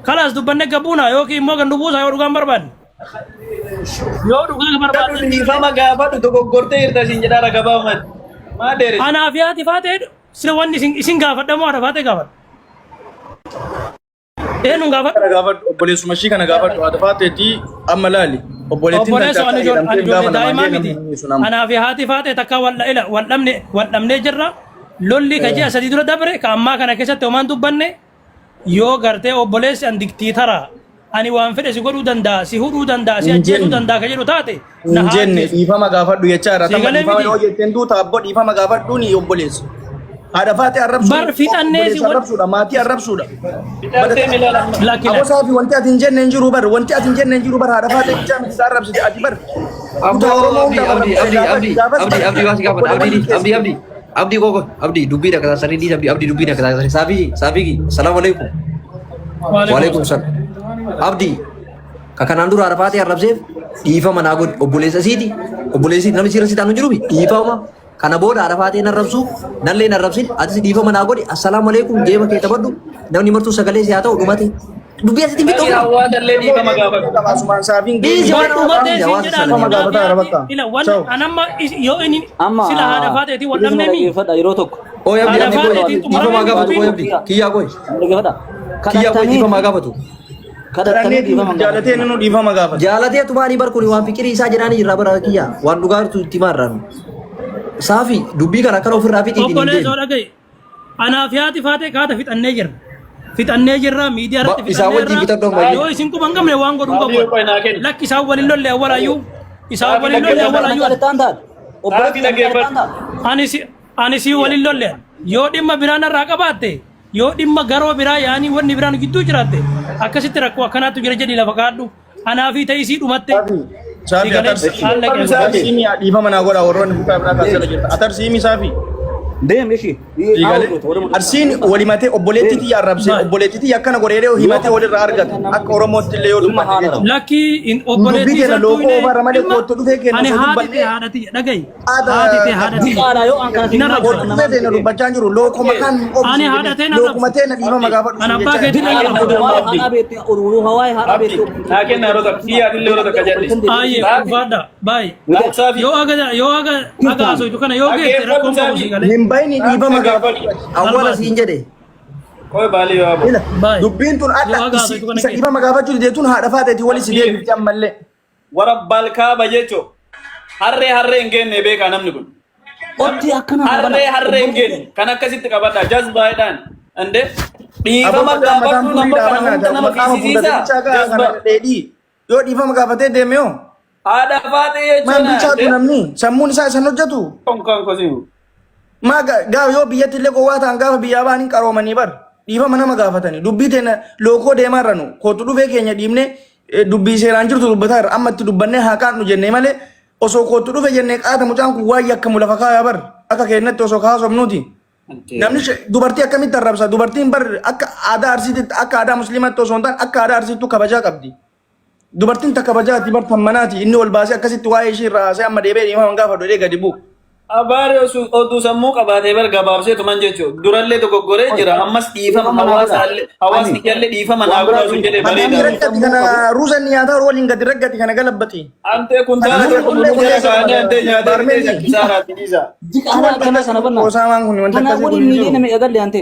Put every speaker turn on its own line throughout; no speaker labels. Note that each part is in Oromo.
Kalaas dubbanne gabbuuna yookiin immoo gandu buusaa yoo dhugaan barbaanne. Yoo dhugaa barbaanne.
Dhiifama gaafadhu dogoggortee jirta siin jedhaa raga baafadhu. Maa dheeressa?
Anaa fi haati faatee sila wanni isin isin gaafadha moo haadha faatee gaafadha? Eenyuun gaafadhu?
Kana gaafadhu obboleessuma ishii kana gaafadhu haadha faateetii amma laali obboleettiin
Obboleessa
takka
ani
akka
ijoollee
jedhamtee
ani ijoollee
gaafa namaan
daa'imaa
jee
miti.
namni sun amma.
Anaa fi haati faatee takka wal ila wal dhabne wal dhabnee jirra. Lolli ka ji'a sadii dura dabre ka ammaa kana keessatti homaan dubbanne yoo gartee obboleessi an diktiitara ani waan fedhe si godhuu danda'a si hudhuu danda'a si
Hin
ajjeesuu
jenne.
danda'a ka jedhu taate na
Hin
haa
jenne
ajjeesu.
dhiifama gaafadhu jechaa irra
Si
tamma
galee
dhiifama
miti.
yoo jetteen duuta abbo dhiifama gaafadhu ni obboleessu. Haadha faatee arrabsuun
Bar fixannee si
obboleessa arrabsuudha maatii arrabsuudha.
Fixattee milaala amma.
Lakki
Aboo
lakki.
saafi wanti ati hin jenne hin jiru bar wanti ati hin jenne hin jiru bar haadha faatee bichaa miti isaa arrabsite ati bar
Abbo
kutaa Oromoo
Abdii
hunda
Abdii
arrabsite
Abdii
gaafas
Abdii
gaafas
Abdii
bar
Abdii waan si gaafadha
obboleewwan
Abdii Abdii
keessa.
Abdii Abdii koko Abdii dubbii dhaqaa sanii dhiis Abdii Abdii dubbii dhaqaa sanii saafii saafii salaamu alaikum
Waalaikum
waalaikum salaam Abdii ka kanaan dura arafaatee arrabseef dhiifama naa godhi obboleessa isiiti obboleessi namni siirra si taanu jiruumi dhiifama Kana booda Arafaatee nan rabsu, nallee nan rabsin, atis dhiifama naa godhi, assalaamu alaikum, geema kee taphadhu, namni martuu sagalee si haa ta'u dhumate. Dubbii asitti hin fixxu
Dhaqii
ofirraa.
hawaasa illee dhiifama gaafadhu.
Asumaan saafiin
Dhiisi
geemii
waan
Bar dhumatee
hawaasa
siin
hawaasa
jedha
sana
ani
dhiifama
naaf
gaafataa
yaati
bakka.
ila wan
Ciao.
anamma yoo inni
Amma
sila haadha faateetii wal
bilisuma
dhabne mi
dhaggeeffadha yeroo tokko.
Ooy abdi
haadha
abdi qoy
faateetiin
dhiifama
xumurame
gaafatu qoy
dubbiin
abdi kiyyaa qoy
Dhaggeeffadha.
kiyyaa qoy
Kadhattanii
dhiifama gaafatu.
kadhattanii
Kadhannee
dhiifama hin
jaalatee
gaafatina.
inni nu dhiifama gaafata.
Jaalatee tumaanii bar kuni waan fiqirii isaa jedhaanii jirraa bara kiyyaa waan dhugaatu itti maarraan. Saafi dubbii kana akkana ofirraa fixiitiin hin
obboleessoo
deemu.
dhaga'i anaaf yaati faatee kaata fixannee jirra fixannee jirra miidiyaa irratti
Isaan
fixannee
wajjin
jirra
fixadhu ammayyuu.
yoo isin quba hin qabne waan godhuu
Saafi
qabu
qoy naa kenni.
lakki isaan waliin lolle awwalaayyuu isaan
Saafi
waliin lolle
dhaggeeffadhu.
awwalaayyuu
Qalittaan taate.
Saafi dhaggeeffadhu.
ani si ani si waliin lolle yoo dhimma biraa narraa qabaatte Yoo dhimma garoo biraa yaanii wanni biraan gidduu jiraatte akkasitti rakkoo akkanaatu jira jedhii lafa kaa'adhu. Anaa fi ta'isii dhumatte.
Saafi
Si
saafi
galee
atarsi
haala qeequ.
atarsiimi dhiifama naa godha warroonni kutaa biraa kaasala jirta atarsiimi saafi.
Deem ishii.
Si galee arsiin walimatee obboleettii tiyya arrabsee
Maal?
obboleettii tiyya akkana godhee himatee walirraa argata akka Oromootti illee yoo
Dhimma
dubbanne
haala
jechuudha.
Lakkii in
Dubbii
obboleettii
keenya
isaan
lookoo
tuqne
ofarra malee
dhimma
kootu dhufee keenya
ani
osoo
haati tee
dubbannee
haadha tiyya dhaga'i.
haadha
Haati tee haadha tiyya.
Diqaadha yoo an kana
Hin arrabsu.
kootu dhufee teenya dubbachaa hin jiru lookoo maqaan
Ani
obsu
haadha tee na
lookuma
arrabsu.
teenya dhiifama gaafadhu
Ani
siin
abbaa
jechaa
keetii na
jira.
arrabsu.
Haadha beektu uruu hawaii haadha
Abdi,
beektu.
naa kenna yeroo takka. Kiyyaa illee yeroo takka jalli.
Ayyee
Saafi,
ulfaadha. Baay'ee.
Saafi,
Yoo aga yoo aga aga haasoftu kana yoo geette
dhaggeeffadhu
rakkoon qabu
Saafi.
si galee.
Hin bayni
Saafi
dhiifama
dhaggeeffadhu.
gaafadhu.
Awwala
Barbaadu.
siin jedhe.
Qoy baalii yoo hafu.
Ila
Baay'ee.
dubbiin tun
Yoo
adda
aga haasoftu kana
isa
geette.
dhiifama gaafachuu didee tun haadha faateeti wali si
Abdi,
deebifti ammallee.
Wara balkaaba jechuun harree harree hin geenne beekaa namni kun.
Otti akkana haa bana.
Harree harree hin geenne kan akkasitti qabadha jazbaadhaan. Ande
Aboo
dhiifama
mataa mataan
gaafadhu
furii
nama kana
dhaabannaa
hunda
ta'u
nama
maqaama fuula
fiisisiisa
bichaa gaa kana
jazba.
dheedhii yoo dhiifama gaafatee deeme yoo
Haadha faatee
maan
jechuun
bilchaatu
ande
namni sammuun isaa isan hojjetu
konkan kosimu.
maa gaa yoo biyyatti illee gowwaa ta'an gaafa biyyaa ba'an hin qaroomanii bar dhiifama nama gaafatanii dubbii teena lookoo deemaa irra nu kootu dhufee keenya dhiibnee dubbii seeraan jirtu dubbataa irra amma itti dubbannee haa qaadnu jennee malee osoo kootu dhufe jennee qaata mucaan kun waan yakkamu lafa kaayaa bar akka keenyatti osoo kaasofnuuti. Namni dubartii akkamitti arrabsa? Dubartiin bar akka aadaa Arsiititti akka aadaa Musliimaatti osoo hin taane akka aadaa Arsiittuu kabajaa qabdi. Dubartiin takka kabajaati bar tan manaati inni ol baasee akkasitti waa'ee ishii irraa haasa'ee amma deebi'ee dhiifama hin gaafadhu jedhee gadi bu'u.
Abaari oduu sammuu qabaatee bar gabaabsee tuman jechuudha. Durallee dogoggoree jira ammas dhiifama
Dhiifama naa godha.
hawaasaallee hawaasni
Ani
jallee dhiifama naa
waan
godha
biraa
osoo jedhee
Hammamii
bareedaa.
rakkati kana ruuza inni nyaataa waliin gadi rakkati kana galabbati.
Antee kuntaala
Kana
tokko
qullee
nu jala
qullee
kaa'anii antee nyaatee fidee
baarmeetii.
shakkisaa raatti dhiisa.
Diqaalaa
Wanta
akkana kana banna.
Osaamaan kun wanta
Kanaa
akkasii kun
waliin
hin
miidhee
jiru.
nama eegalle ante.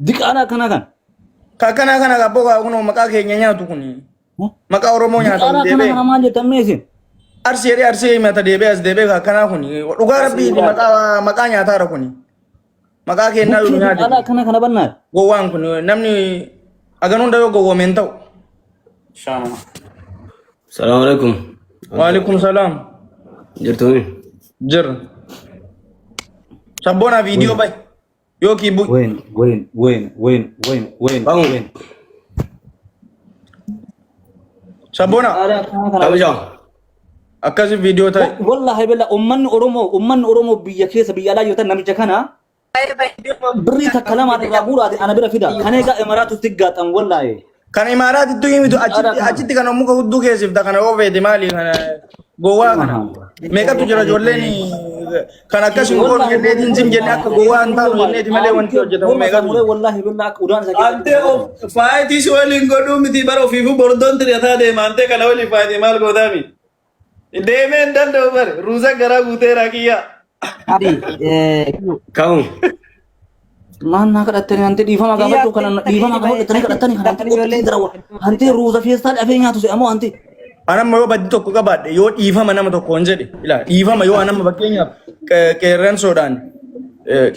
Diqaalaa akkana kan.
Ka akkanaa kana abboo kaa kunoo maqaa keenya nyaatu kun. Maqaa Oromoo nyaata
Diqaalaa
kun
akkana
deebi'ee.
kana maal jettan mee isin?
Arsii jedhee arsii himata deebi'ee as deebi'ee ka akkanaa kun. Dhugaa rabbii maqaa maqaa nyaataara kun. Maqaa keenyaa yoo
Bukkee
nyaate.
diqaalaa akkana kana bannaa.
Gowwaan kun namni hagan hunda yoo gowwoome hin ta'u.
Shaama.
Salaamu alaikum.
Waalaikum salaam.
Jirtuuni?
Jirra. Sabboonaa viidiyoo bahi. Yookiin bu'i.
Wayin wayin wayin wayin wayin wayin
Bangu.
wayin.
Sabboonaa
Diqaalaa akkana kana.
Kabajaa.
akkasi viidiyoo ta'e.
Wallahi bella ummanni Oromoo biyya keessa biyya alaa jirtan namicha kana birrii takka lamaan irraa guuraati ana bira fida. Kan egaa Imaraatutti gaaxan wallahi.
Kan imaaraatittu himitu
Diqaalaa
achitti
kana.
achitti kana muka hudduu keessifta kana yoo feete maali kana. Gowwaa kana. Meeqatu jira ijoolleen kan akkas hin goonu jenneetiin zim jennee akka gowwaa hin taanu jenneeti malee wanti hojjetamu meeqatu jira.
Wallaahi billaa akka udaan isa keessa.
Antee of faayitii si waliin godhuu miti bara ofiifuu bordoon tiriyataa deema antee kana waliin faayitii maal gootaami. Deemee hin danda'u bare ruuza garaa guuteera kiyyaa.
Abdi,
Kamu.
Maal naa kadhattanii hanti dhiifama gaafachuu kana dhiifama gaafadhatanii kadhattanii kana hanti qophiin jira hanti ruuza feestaan dhafee nyaatu se'amoo hanti.
Anamma yoo badii tokko qabaadhe yoo dhiifama nama tokkoon jedhe ilaa dhiifama yoo anamma fakkeenyaaf qeerransoodhaan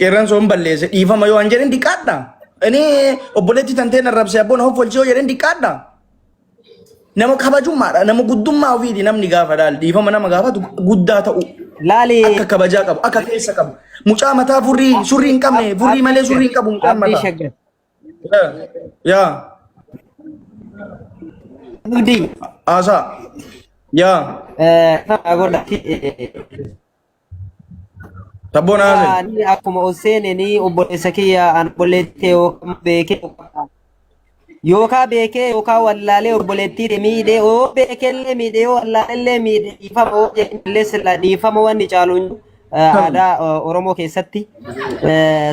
qeerransoon balleesse dhiifama yoo an jedhen diqqaadha. Inni obboleettii tantee narrabse abboon hoffolchi yoo jedhen diqqaadha. Nama kabajummaadha nama guddummaa ofiiti namni gaafa laal dhiifama nama gaafatu guddaa ta'u
Laali
akka kabajaa qabu akka keessa qabu mucaa mataa furrii surrii hin qabne furrii malee surrii hin qabu mucaan
Abdii
mataa.
Shaggar.
Yaa
Abdii.
haasaa yaa
Godha.
tabboon haasa'e.
Ani akkuma ol seeneni obboleessa kiyya an obboleettii yookaan beekee yookaan beekee yookaan wallaalee obboleettii tee miidhee yoo beekellee miidhee yoo wallaalellee miidhee dhiifama yoo jedhanillee sila dhiifama wanni caalu hin jiru. Aadaa Oromoo keessatti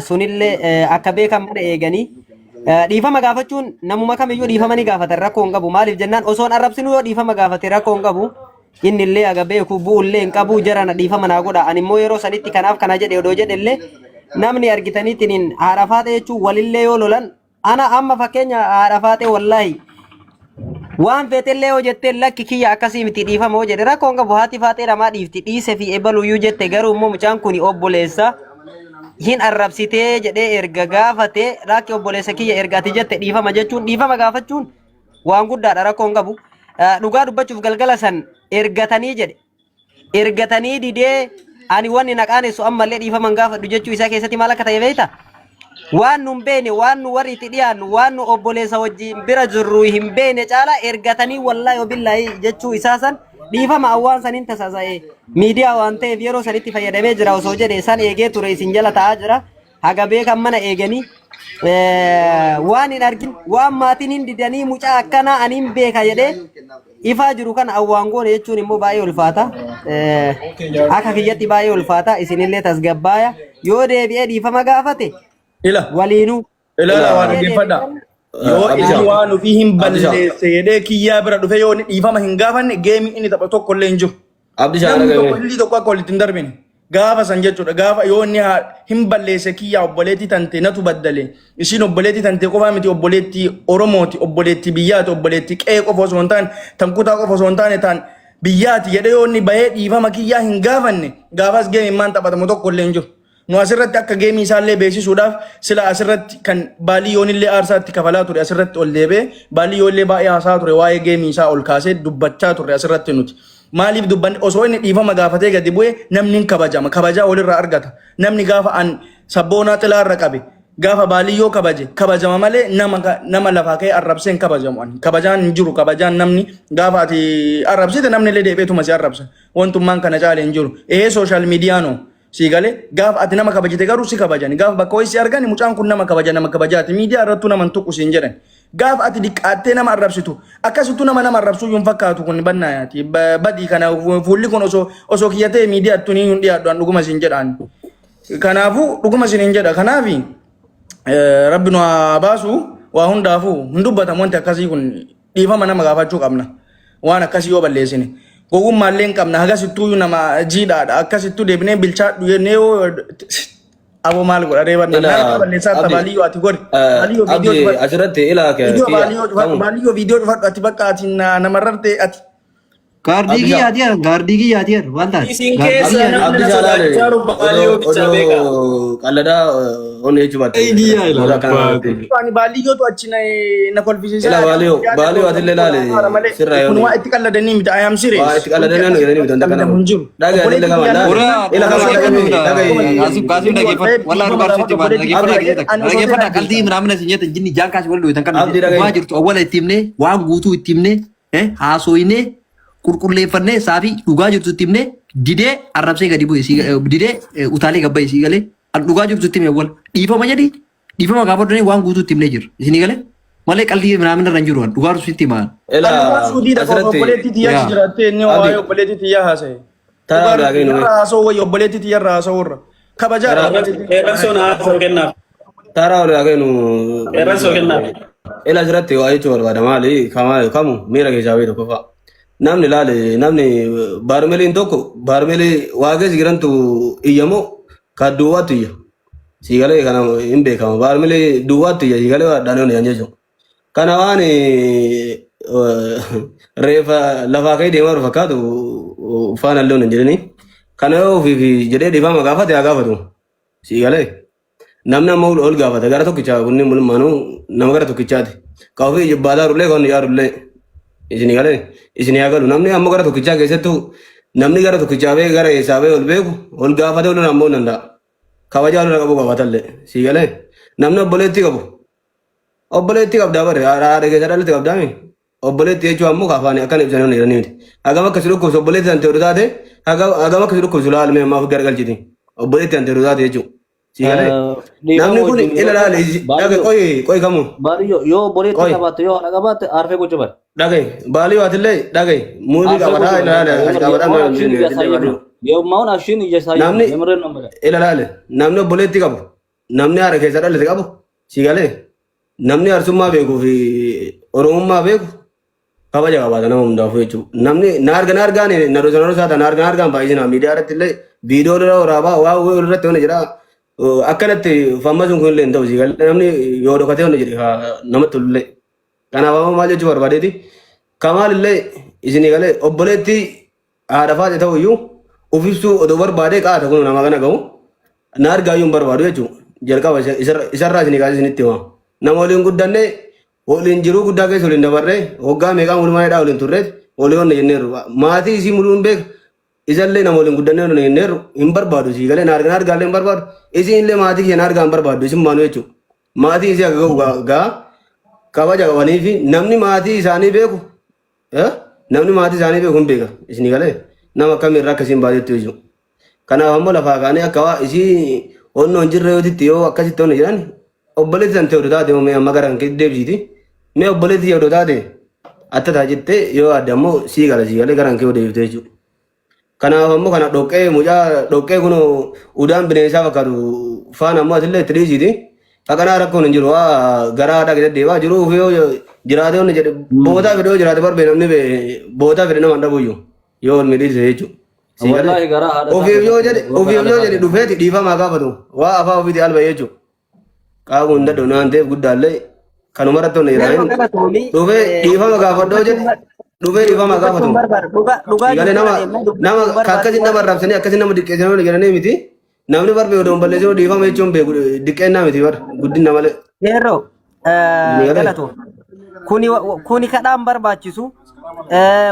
sunillee akka beekan mana eeganii dhiifama gaafachuun namuma kamiyyuu dhiifama ni gaafatan rakkoo hin qabu maaliif jennaan osoon arrabsinuu yoo dhiifama gaafate rakkoo hin qabu. Inni illee aga beeku bu'u illee hin qabu jarana dhiifama naa godha. Ani immoo yeroo sanitti kanaaf kana jedhe odoo jedhe illee namni argitaniitiin haadha faaxee jechuun walillee yoo lolan ana amma fakkeenya haadha faaxee wallaahi waan feetellee yoo jettee lakki kiyya akkasii miti dhiifama yoo jedhe rakkoon qabu haati faaxee namaa dhiifti dhiise fi ebaluyyuu jette garuu immoo mucaan kun obboleessa hin arrabsitee jedhee erga gaafate rakki obboleessa kiyya erga ati jette dhiifama jechuun dhiifama gaafachuun waan guddaadha rakkoo hin qabu. Dhugaa dubbachuuf galgala san ergatanii jedhe. Ergatanii didee ani wanni na qaanessu ammallee dhiifama hin gaafadhu jechuu isaa keessatti maal akka ta'e beekta? Waan nu hin beekne, waan nu warri itti dhiyaannu, waan nu obboleessa wajjin bira jirru hin beekne caalaa ergatanii wallaahi wabillaahi jechuu isaa san dhiifama awwaan saniin tasasa'e miidiyaa waan ta'eef yeroo sanitti fayyadamee jira osoo jedhe san eegee ture isin jala ta'aa jira. Haga beekan mana eeganii waan hin argin waan maatiin hin didanii mucaa akkanaa ani hin beeka jedhee ifaa jiru kana awwaan goone jechuun immoo baay'ee ulfaata. Akka kiyyatti baay'ee ulfaata isinillee tasgabbaaya yoo deebi'ee dhiifama gaafate
Ila
waliinuu.
ilaala waa dhaggeeffadha. Yoo inni waan ofii hin balleesse jedhee kiyyaa bira dhufe yoo inni dhiifama hin gaafanne geemii inni tapha tokko illee hin jiru.
Abdishaa
Namni tokko
dhaga'ame.
illee tokko akka walitti hin darbine. Gaafa san jechuudha. Gaafa yoo inni hin balleesse kiyyaa obboleettii tante natu baddale. Isiin obboleettii tante qofaa miti obboleettii Oromooti, obboleettii biyyaati, obboleettii qe'ee qofa osoo hin taane, tan kutaa qofa osoo hin taane tan biyyaati jedhee yoo inni bahee dhiifama kiyyaa hin gaafanne gaafas geemiin maan taphatamu tokko illee hin jiru. Nu asirratti akka geemii isaallee beeksisuudhaaf sila asirratti kan baaliyoonillee aarsaa itti kafalaa ture asirratti ol deebi'ee baaliyoonillee baay'ee haasaa ture waa'ee geemii isaa ol kaasee dubbachaa turre asirratti nuti. Maaliif dubbanne osoo inni dhiifama gaafatee gadi bu'e namni hin kabajama kabajaa walirraa argata namni gaafa an sabboonaa xilaa irra qabe gaafa baaliyyoo kabaje kabajama malee nama nama lafaa ka'ee arrabsee hin kabajamu ani kabajaan hin jiru kabajaan namni gaafa ati arrabsite namni illee deebi'eetuma si arrabsa wantummaan kana caale hin jiru ee sooshaal miidiyaanoo Sii galee gaafa ati nama kabajite garuu si kabajani gaafa bakka wayii si argani mucaan kun nama kabaja nama kabajaati miidiyaa irrattuu nama hin tuqu siin jedhan gaafa ati diqqaattee nama arrabsitu akkasittuu nama nama arrabsuu hin fakkaatu kun bannaayaati badii kana fuulli kun osoo osoo kiyya ta'e miidiyaattuu ni hin dhiyaadhu an dhuguma siin jedhaan kanaafuu dhuguma siin hin jedha kanaafi rabbi nu haa baasu waa hundaafuu hin dubbatamu wanti akkasii kun dhiifama nama gaafachuu qabna waan akkasii yoo balleessine gowwummaallee hin qabna hagasittuu nama jiidhaadha akkasittuu deebinee bilchaadhu jennee yoo aboo maal godha ree banna
Ila
nama balleessaa
Abdi
baaliyyoo ati godhi baaliyyoo viidiyoo
Abdi
cufadhu
asirratti ila
viidiyoo
kiyya
baaliyyoo cufadhu
kamu
baaliyyoo viidiyoo cufadhu ati bakka ati namarrarte ati
Gaardii
Abdisha
kiyyaati yaa gaardii kiyyaati yaa waan taate
Isin
gaardii
keessa
kiyyaati.
namni na
Abdisha laale
sodaachaa jiru
odoo
baaliyyoo bichaa beeka.
odoo qalladaa onni jechuu baatte
Kiyyaa
odoo
ilaala
akkana
baate.
kanatti.
Ani baaliyyootu achi na na kolfisiisaa
Ila
ati
baaliyo
yaada
baaliyo
koo
atillee
tokko
laale
haara malee
sirraa
kun
yooni
waa itti qalladanii miti I am
waa
serious
itti
wanti
qalladanii
akkasii
jedhanii miti
itti
wanta kana
qalladamu hin jiru
dhagaye atillee
obboleetti
kama
kiyyaa
laale
Ora
ila
ora
kama
dhaggeeffadhu
dhagaye dhagaye
Qaasim Qaasim
inni ol
dhaggeeffadhu
ba'ee
walaa
dhiifama
dhugaa
gaafadhu
sitti baana
obboleetti
dhaggeeffadha
kiyyaa
gisee
jedhe
takka
ani osoo ta'e
dhaggeeffadha qalbii
ajjeesa
ምናምን isin jettan jinni jaan kaasi wal dhoytan kan
Abdi
dhugaa
dhagaye
jirtu awwala itti himnee waan guutuu itti himnee haasoyinee qulqulleeffannee saafii dhugaa jirtu itti himnee didee arrabsee gadi bu'e sii didee utaalee gabba sii galee an dhugaa jirtu itti hime awwala dhiifama jedhi dhiifama gaafadhu waan guutuu itti himnee jirra isinii galee Malee qaldii minaamin irra hin jiru. Dhugaatu sitti himaa.
Ela
Ani waan suudii dhaqoof
asirratti
obboleettii tiyyaa achi
Yaa.
jiraattee inni
Abdi
waa'ee obboleettii tiyyaa haasa'e.
taraa
Dhugaa
olaa kennu
irra haasa'u wayya obboleettii tiyya irra haasa'u irra. Kabajaadha
taraa
obboleettii.
Qeerransoon haasa'u kennaaf.
taraa olaa kennu
Qeerransoo kennaaf.
ela asirratti waa jechuu barbaada maali kamaa kamu miira keessaa wayii tokko fa'a. Namni laale namni baarmeliin tokko baarmelii waa keessa jirantu iyyamoo ka duwwaatu iyya. Siigalee kana hin beekama baarmelii duwwaatu iyya siigalee waa dhaanoon iyyan jechuudha. Kana waan reefa lafaa ka'ee deemaa jiru fakkaatu faana illee hin jedhini. Kana yoo ofiif jedhee dhiifama gaafate haa gaafatu. Sii galee. Namni amma ol gaafata gara tokkichaa kunniin mul'ummaanuu nama gara tokkichaati. Ka ofii jibbaataa rullee kan yaadullee. Isin galee isin haa galu namni ammoo gara tokkichaa keessattuu namni gara tokkichaa bee gara eessaa bee ol beeku ol gaafatee ol ammoo hin danda'a. Kabajaa ol qabu qabaatallee. Sii galee namni obboleettii qabu Obboleettii qabdaa bare haadha keessa dhalatte qabdaa mi? Obboleettii jechuun ammoo ka afaan akkan ibsan hin jedhanii miti. Hagam akka si dhukkubsu obboleettii tante oduu taate hagam akka si dhukkubsu laalmee ammaaf garagalchiti. Obboleettii tante oduu taate jechuudha. Si galee?
Dhiifama
Namni kun
wajjin
ila
yoo
laale dhage
baay'ee
qoyi qoyi kamu
baay'ee yoo obboleettii
qoyi
qabaatte yoo haadha qabaatte arfee gocha bara.
dhage baalii waatillee dhage muuzii
Arfee
qabataa
gocha
ila
bara.
laale as qabataa
Yemmaun
maal
ashiin
hin
ija
jedhanii
isaa
baalii.
yemna. Yemmaun ashiin ija isaa yemna.
Namni
Yemreen nan bara.
ila laale namni obboleettii qabu namni haadha keessa dhalate qabu si galee namni arsummaa beekuu fi oromummaa beeku kabaja qabaata nama hundaafuu jechuudha. Namni na arga na argaan na rosa na rosaa na arga na argaan baay'inaa miidiyaa irratti illee viidiyoo irra waraabaa waa waa irratti hojii jira. Akkanatti fammasuun kun illee hin ta'u si galee namni yoo dhokatee hojii jedhe namatti tolullee. Kanaaf ammoo maal jechuu barbaadeeti kamaal illee isinii galee obboleettii haadha faate ta'u iyyuu of ibsuu odoo barbaadee qaata kun nama kana ga'u na argaa iyyuu hin barbaadu jechuudha. Jalqaba isarraa isinii kaasee isinitti hima. Nama waliin guddannee waliin jiruu guddaa keessa waliin dabarree waggaa meeqaan walumaa hidhaa waliin turreet walii wanna jenneerru. Maatii isii muluun beeka isallee nama waliin guddannee wanna jenneerru hin barbaadu isii galee na argaa na argaallee hin barbaadu. Isiin illee maatii kiyya na argaa hin barbaaddu isin maanu jechuudha. Maatii isii akka ga'u gaa kabaja qabanii fi namni maatii isaanii beeku Eh? Namni maatii isaanii beeku hin beeka. Isinii galee nama akkamii irraa akkasiin baatetti jechuudha. Kanaaf ammoo lafaa kaanee akka waa isii onnoo hin jirre yootitti yoo akkasitti onna jedhan obboleetti san ta'e odoo taate mee amma gara kan keetti deebisiiti. Mee obboleetti odoo taate atta taa jettee yoo yaadde ammoo sii gala sii galee gara kan kee yoo deebifte jechuudha. Kanaaf ammoo kana dhoqqee mucaa dhoqqee kun udaan bineensaa fakkaatu faana ammoo atillee itti dhiisiiti. Haqanaa rakkoon hin jiru waa garaa haadhaa keessatti deemaa jiru ofii yoo jiraate wanni jedhe bootaa fedhe yoo jiraate barbee namni bootaa fedhe nama hin dhabuyyuu yoo wal miidhise jechuudha. Sii galee
Wallaahi garaa haadha isaa
ofiif yoo
keessatti
jedhe
warra
ofiif
haadha
yoo
isaa
jedhe dhufeeti dhiifamaa gaafatu waa afaa ofiiti alba jechuudha. Qaamuu hin dadhabu waan ta'eef guddaallee kanuma irratti wanni
Yeroo
jedhan
galatoomii
dhufee dhiifama gaafadhoo jedhe
dubbachuun
dhufee dhiifama gaafatu.
dubbachuun barbaada. Dhugaa dhugaa
Galee
jirtu
nama
adeemnee
nama
dubbachuun
ka akkasi
barbaadu.
nama arrabsanii akkasi nama diqqeessanii wal jedhanii miti. Namni barbe odoo hin balleessin dhiifama jechuun beeku diqqeennaa miti bar guddina malee.
Yeroo
Ni galee.
galatoo kuni kuni kadhaan barbaachisu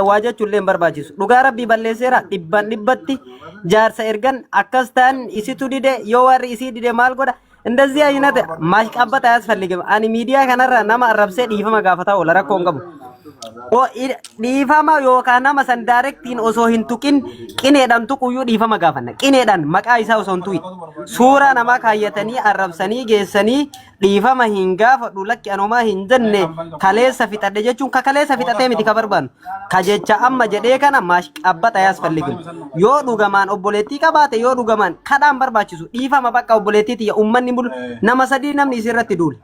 waa jechuullee hin barbaachisu. Dhugaa rabbii balleesseera dhibban dhibbatti jaarsa ergan akkas ta'an isitu dide yoo warri isii dide maal godha እንደዚህ አይነት ማሽቃበጥ አያስፈልግም። ani miidiyaa kanarra nama arrabsee dhiifama gaafataa oola rakkoo hin qabu. Dhiifama yookaan nama san daarektiin osoo hin tuqin qineedhaan tuquyyuu dhiifama gaafanna. Qineedhaan maqaa isaa osoo hin tuqin suuraa namaa kaayyatanii arrabsanii geessanii dhiifama hin gaafadhu lakki anomaa hin jenne kaleessa fixadhe jechuun ka kaleessa fixatee miti ka barbaannu. Ka jecha amma jedhee kana maashqabbata yaasfalligin. Yoo dhugamaan obboleettii qabaate yoo dhugamaan kadhaan barbaachisu dhiifama bakka obboleettii tiyya ummanni mulu nama sadii namni isirratti duule.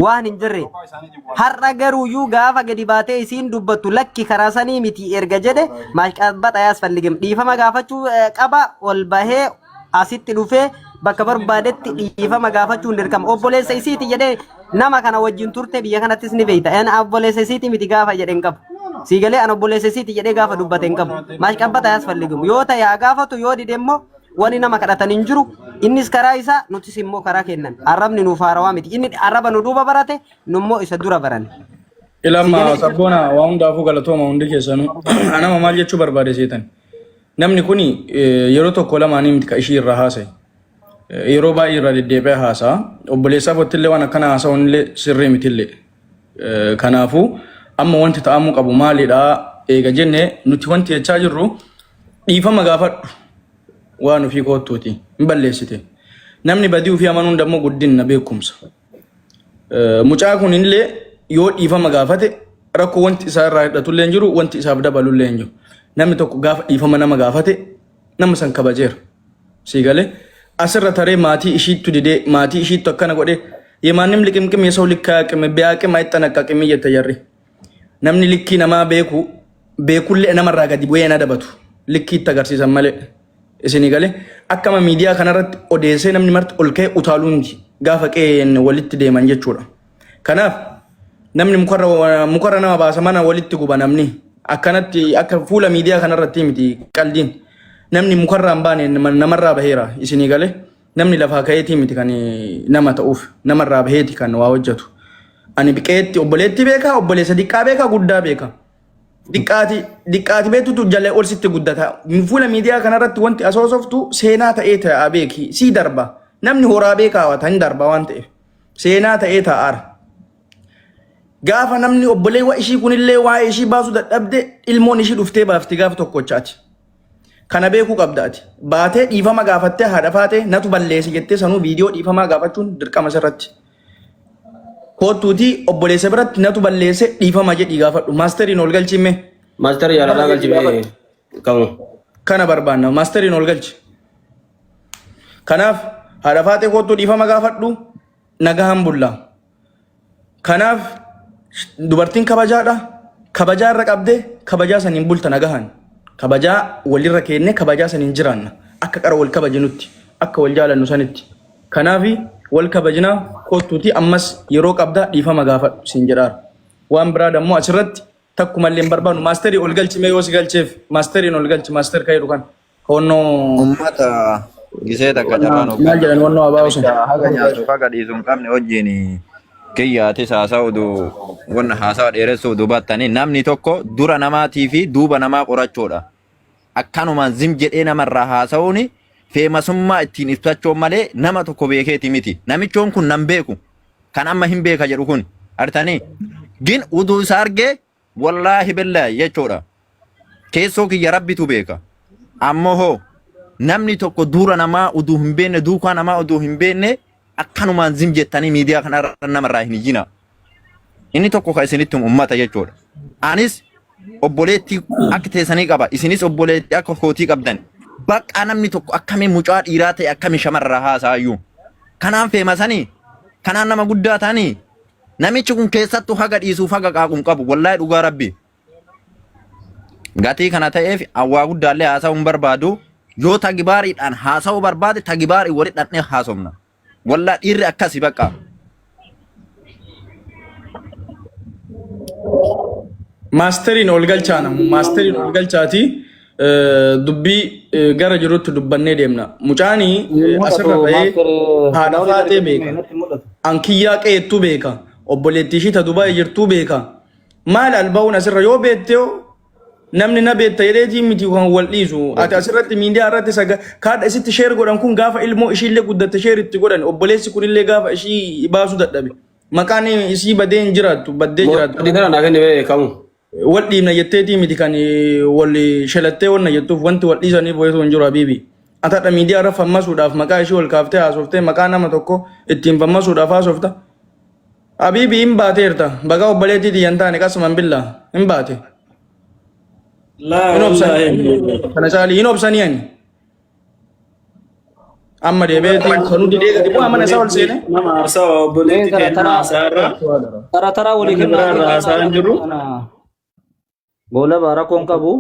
Waan hin jirre. Har'a garuuyyuu gaafa gadi baatee isiin dubbattu lakki karaa sanii miti erga jedhe maashqabbata yaasfalligin. Dhiifama gaafachuu qaba ol bahee asitti dhufee bakka barbaadetti dhiifama gaafachuun dirqama. Obboleessa isiiti jedhee nama kana wajjin turte biyya kanattis ni beekta. Ani obboleessa isiiti miti gaafa jedhe hin qabu. Sii galee ani obboleessa isiiti jedhee gaafa dubbate hin qabu. Maashqabbata yaasfalligamu. Yoo ta'e haa gaafatu yoo dide immoo wani nama kadhatan hin jiru. Innis karaa isaa nutis immoo karaa kennan. Arrabni nuuf haarawaa miti. Inni arraba nu duuba barate nu immoo isa dura baranne. Sii
Ilama
galee
sabboona waa hundaafuu galatooma hundi keessanuu. Anama maal jechuu barbaade seetan. Namni kun yeroo tokko lamaanii miti ka ishii irraa haasa'e. Yeroo baay'ee irraa deddeebi'ee haasa'a. Obboleessaa kootti waan akkana haasa'uun illee sirrii miti illee. Kanaafuu amma wanti ta'amuu qabu maalidha eega jenne nuti wanti jechaa jirru dhiifama gaafadhu waan ofii koottuuti hin balleessite. Namni badii ofii amanuun dammoo guddinna beekumsa. Mucaa kun illee yoo dhiifama gaafate rakkoo wanti isaa irraa hir'atullee hin jiru, wanti isaaf dabalullee hin jiru. Namni tokko gaafa dhiifama nama gaafate nama san kabajeera. Sii galee asirra taree maatii ishiittu didee maatii ishiittu akkana godhee የማንም ልቅምቅም የሰው ልክ አያውቅም ቢያውቅም አይጠነቀቅም jette jarri. Namni likkii namaa beeku beekullee namarraa gadi bu'ee hin adabatu. Likkii itti agarsiisan malee. Isinii galee akkama miidiyaa kanarratti odeessee namni marti ol ka'ee utaaluu miti gaafa qe'een walitti deeman jechuudha. Kanaaf namni mukarra nama baasa mana walitti guba namni akkanatti akka fuula miidiyaa kanarratti miti qaldiin. Namni mukarraa hin baane namarraa baheera isinii galee namni lafaa ka'eetii miti kan nama ta'uuf namarraa baheeti kan waa hojjetu. Ani biqeetti obboleetti beekaa obboleessa diqqaa beekaa guddaa beeka. Diqqaati diqqaati beektutu jala ol sitti guddata. Fuula miidiyaa kanarratti wanti asoosoftu seenaa ta'ee ta'a beeki sii darba. Namni horaa beekaa hawata hin darba waan ta'eef. Seenaa ta'ee taa'aara. Gaafa namni obboleewwan ishii kunillee waa'ee ishii baasuu dadhabde ilmoon ishii dhuftee baafti gaafa tokkochaati. Kana beekuu qabda ati. Baatee dhiifama gaafattee haadha faatee natu balleesse jettee sanuu viidiyoo dhiifamaa gaafachuun dirqama sirratti. Kottuutii obboleessa biratti natu balleesse dhiifama jedhii gaafadhu. Maasteriin ol galchime.
Master jaalalaa galchi mee kamu.
Kana barbaanna. Maasteriin ol galchi. Kanaaf haadha faatee kottuu dhiifama gaafadhu nagahan bulla. Kanaaf dubartiin kabajaadha. Kabajaa irra qabdee kabajaa saniin bulta nagahan. Kabajaa walirra keennee kabajaa saniin jiraanna. Akka qara wal kabajinutti, akka wal jaalannu sanitti. Kanaaf wal kabajnaa kottuutii ammas yeroo qabdaa dhiifama gaafadhu siin jedhaara. Waan biraa dammoo asirratti takkumallee hin barbaannu. Maasterii ol galchi mee yoo si galcheef maasteriin ol galchi maaster ka'eedhu kan. Honnoo
Ummata gisee takka carraan
maal jedhan honnoo abaa'u sun.
Namicha haga nyaatuuf haga dhiisu hin qabne wajjin kiyyaatis haasa'u wanna haasawa dheeressuu dubattanii namni tokko dura namaatii fi duuba namaa qorachuudha. Akkanumaan zim jedhee namarraa haasa'uun feemasummaa ittiin ibsachuun malee nama tokko beekeeti miti. Namichoon kun nan beeku. Kan amma hin beeka jedhu kun artanii. Gin uduu isa argee wallaahi billaahi jechuudha. Keessoo kiyya rabbitu beeka. Ammoo hoo namni tokko dura namaa uduu hin beekne duukaa namaa uduu hin beekne akkanumaan zim jettanii miidiyaa kanarra namarraa hin iyyina. Inni tokko kan isinitti himu ummata jechuudha. Anis obboleettii akka teessanii qaba. Isinis obboleettii akka kootii qabdan. Bakka namni tokko akkamiin mucaa dhiiraa ta'e akkamiin shamarraa haasa'ayyuu. Kanaan feemasanii kanaan nama guddaa ta'anii namichi kun keessattuu haga dhiisuuf haga qaaqu hin qabu. Wallaahi dhugaa rabbi. Gatii kana ta'eef awwaa guddaallee haasa'uu hin barbaadu. Yoo tagibaariidhaan haasa'uu barbaade tagibaarii walitti dhaqnee haasofna. Wallaa dhiirri akkasi bakka.
Maasteriin ol galchaa namu. Maasteriin ol galchaati dubbii gara jirutti dubbannee deemna. Mucaanii asirra ba'ee haadha faatee beeka. Ankiyyaa qeettuu beeka. Obboleettii ishii ta Dubaay jirtuu beeka. Maal alba'uun asirra yoo beettee namni na beetta jedheetii miti kan wal dhiisu. Ati asirratti miidiyaa irratti saga kaadha isitti sheer godhan kun gaafa ilmoo ishiillee guddatte sheer itti godhan obboleessi kunillee gaafa ishii baasuu dadhabe. Maqaan isii badee hin jiraattu baddee jiraattu.
Adii kana naa kenni mee kamu.
Wal dhiibna jetteetii miti kan wal shelattee wanna jettuuf wanti wal dhiisaniif wayitu hin jiru habiibi. Atadha miidiyaa irra fammasuudhaaf maqaa ishii ol kaaftee haasoftee maqaa nama tokko ittiin fammasuudhaaf haasofta. Habiibi hin baateerta. Bagaa obboleettii tiyya hin taane qasuman billaa hin baate.
Laa
Hin obsanii.
wallaahi.
Kana caalii hin obsanii ani. Amma deebi'eetii sanuu didee gadi bu'aa mana isaa ol seenee.
Nama aarsaa obboleettii
Tara
teennaa
tara
haasaa irra.
tara tara walii
Namni
kennaa
biraa irraa haasaa hin jiru.
Goolaba rakkoon qabu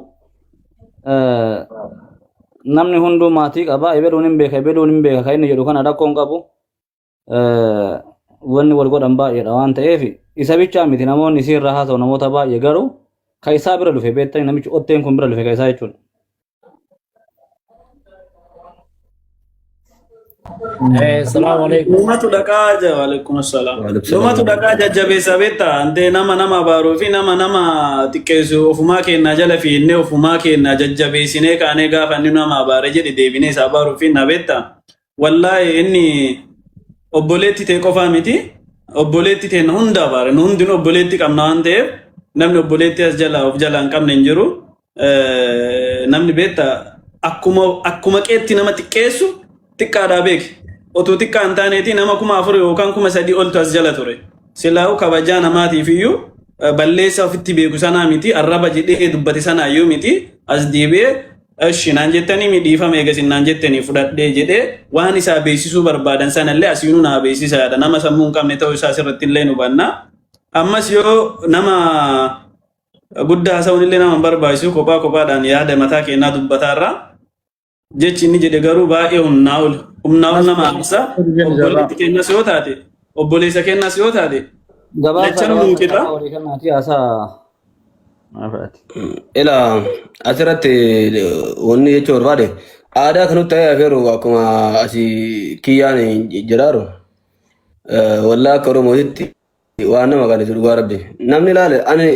namni hunduu maatii qaba ebeluun hin beeka ebeluun hin beeka kan inni jedhu kana rakkoon qabu wanni wal godhan baay'eedha waan ta'eef isa bichaa miti namoonni isii irraa haasa'u namoota baay'ee garuu kan isaa bira dhufe beektanii namichi otteen kun bira dhufe kan isaa jechuudha.
Salaamu alaikum.
Lumatu dhaqaa jaa waalaikum assalaam. Lumatu dhaqaa jajjabeessa beektaa antee nama nama abaaruu fi nama nama xiqqeessu ofumaa keenna jala fiinnee ofumaa keenna jajjabeessinee kaanee gaafa inni nama abaare jedhe deebinee isa abaaruu fi na beektaa. Wallaahi inni obboleetti tee qofaa miti obboleetti teenna hunda abaare nu hundinuu obboleetti qabna waan ta'eef namni obboleetti as jala of jala hin qabne hin jiru. Namni beektaa akkuma akkuma qeetti nama xiqqeessu xiqqaadhaa beeki. Otuu xiqqaa hin taaneeti nama 4000 yookaan 3000 oltu as jala ture. Silaa'u kabajaa namaatiif iyyuu balleessa ofitti beeku sanaa miti, arraba jedhee dubbate sanaa iyyuu miti, as deebi'ee "Eshi" naan jettanii mi, "Dhiifama eegasin" naan jettanii fudhadhee jedhee waan isaa beeksisuu barbaadan sanallee asiinuu naa beeksisaadha. Nama sammuu hin qabne ta'uu isaa asirratti illee nu hubanna. Ammas yoo nama guddaa haasa'uun illee nama hin barbaachisu, kophaa kophaadhaan yaada mataa keenyaa dubbataarra. Jechi inni jedhe garuu baay'ee humnaa ol. Humnaa ol nama aarsa. Obboleetti keenyas yoo taate, obboleessa keenyas yoo taate,
Gabaabsa
lachan nuu
gabaabsa
qixa.
carraa walii kennaati haasaa maa fudhate.
Ila asirratti wanni jechuu barbaade, aadaa kan nutti ta'ee afeeru akkuma asii kiyyaan jedhaaru, wallaa akka Oromootitti waan nama qanisu dhugaa rabbi. Namni ilaale ani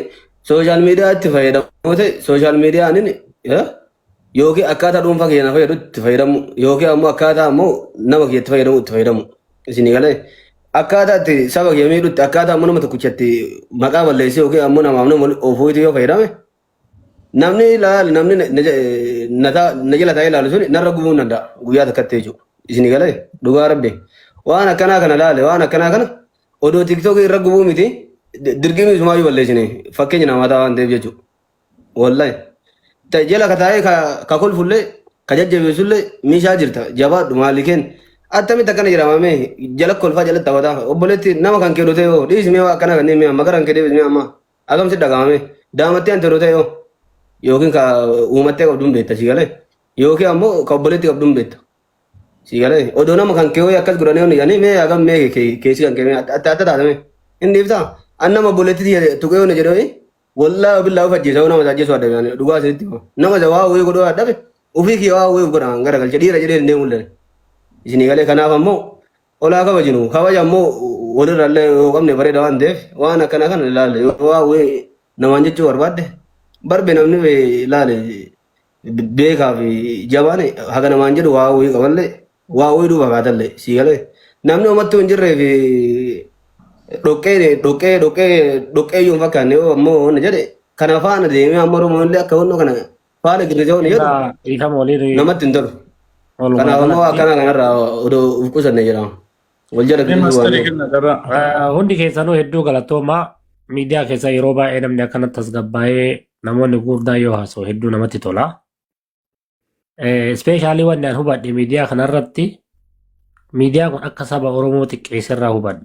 social mediatti fayyadamu ta'e, social mediaan yookiin akkaataa dhuunfaa kiyya na fayyadu itti fayyadamu, yookiin ammoo akkaataa ammoo nama kiyyatti fayyadamu itti fayyadamu. Isin galee akkaataa itti saba kiyya miidhutti, akkaataa ammoo nama tokkichatti maqaa balleessee yookiin ammoo namaaf nama ofuuti yoo fayyadame, namni ilaale, namni na jala taa'ee ilaalu sun narra gubuu hin danda'a guyyaa takkatti jechuudha. Isin galee dhugaa rabbi waan akkanaa kana ilaale, waan akkanaa kana odoo TikTokii irra gubuu miti, dirqimii sumaayyuu balleessine fakkeenya namaa ta'a waan ta'eef jechuudha. Wallahi. Jala ka taa'ee ka kolfullee ka jajjabeessullee meeshaa jirta jabaadhu maali kenn. Attamitti akkana jedhama mee? Jala kolfaa jala taphataa obboleetti nama kan kee dhotee yoo dhiisi mee, waa akkana kanneen mee amma gara kan kee deebis mee, amma akkam si dhaga'ame daamattee ante dhotee yoo yookiin ka uumattee qabduun beekta si galee, yookiin ammoo ka obboleetti qabduun beekta si galee. Odoo nama kan kee akkas godhanii yoo jedhanii mee hagam mee keessi kan kee mee adda adda taatame inni dhiiftaa? An nama obboleetti tuqee yoo jedhee, wallaahi billaa of ajjeesa. Nama isa ajjeesuu adda baane dhugaa isinitti hima. Nama isa waa wayii godhuu addabe ofii kiyya waa wayii of godhaan gara galche dhiira jedhee hin deemu illee. Isinii galee? Kanaaf ammoo olaa kabajinu, kabaja ammoo walirra illee yoo qabne bareeda waan ta'eef, waan akkana kana ilaalle yoo waa wayii namaan jechuu barbaadde barbe namni ilaale beekaa fi jabaan haga namaan jedhu waa wayii qaballee waa wayii duuba kaatallee sii galee, namni homattuu hin jirree fi dhoqqee dhoqqee dhoqqee dhoqqee iyyuu hin fakkaanne yoo ammoo wanni jedhe kana faana deemee amma Oromoon illee akka wannoo kana faana girrisee wanni jedhu
Dhiifama waliin
namatti hin tolu.
Walumaa
Kanaaf ammoo
galatti
akkana kanarraa odoo of qusanne jedhama. Wal jala
Mee
girrisuu waan
maasterii
ta'eef.
kenna carraa.
Hundi keessanuu hedduu galatoomaa. Miidiyaa keessa yeroo baay'ee namni akkanatti tasgabbaa'ee namoonni gurguddaan yoo haasa'u hedduu namatti tola. Especially wanni an hubadhe miidiyaa kanarratti, miidiyaan kun akka saba Oromoo xiqqeesserraa hubadhe.